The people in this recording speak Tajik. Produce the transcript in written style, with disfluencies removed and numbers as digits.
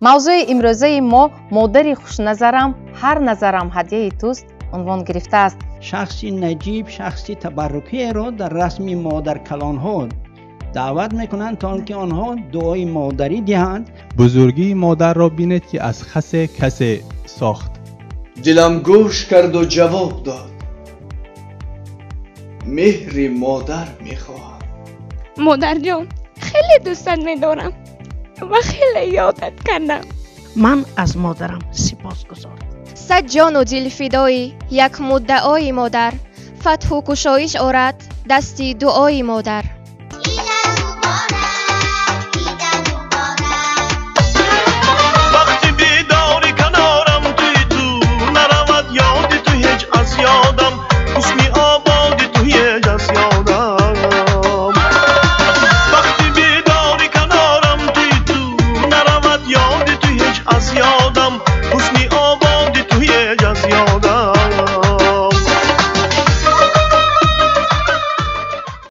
Мавзӯи имрӯзаи мо «Модари хушназарам, ҳар назарам ҳадияи туст» унвон гирифтааст. Шахси наҷиб, шахси табаррукиеро дар расми модаркалонҳо даъват мекунанд, то он ки онҳо дуои модарӣ диҳанд. Бузургии модарро бинед, ки аз хасе касе сохт. Дилам гӯш карду ҷавоб дод: меҳри модар мехоҳам. Модарҷон, хеле дӯстат медорам ва хеле ёдат кардам. Ман аз модарам сипосгузорам. Сад ҷону дил фидои як муддаои модар, фатҳу кушоиш орад дасти дуои модар.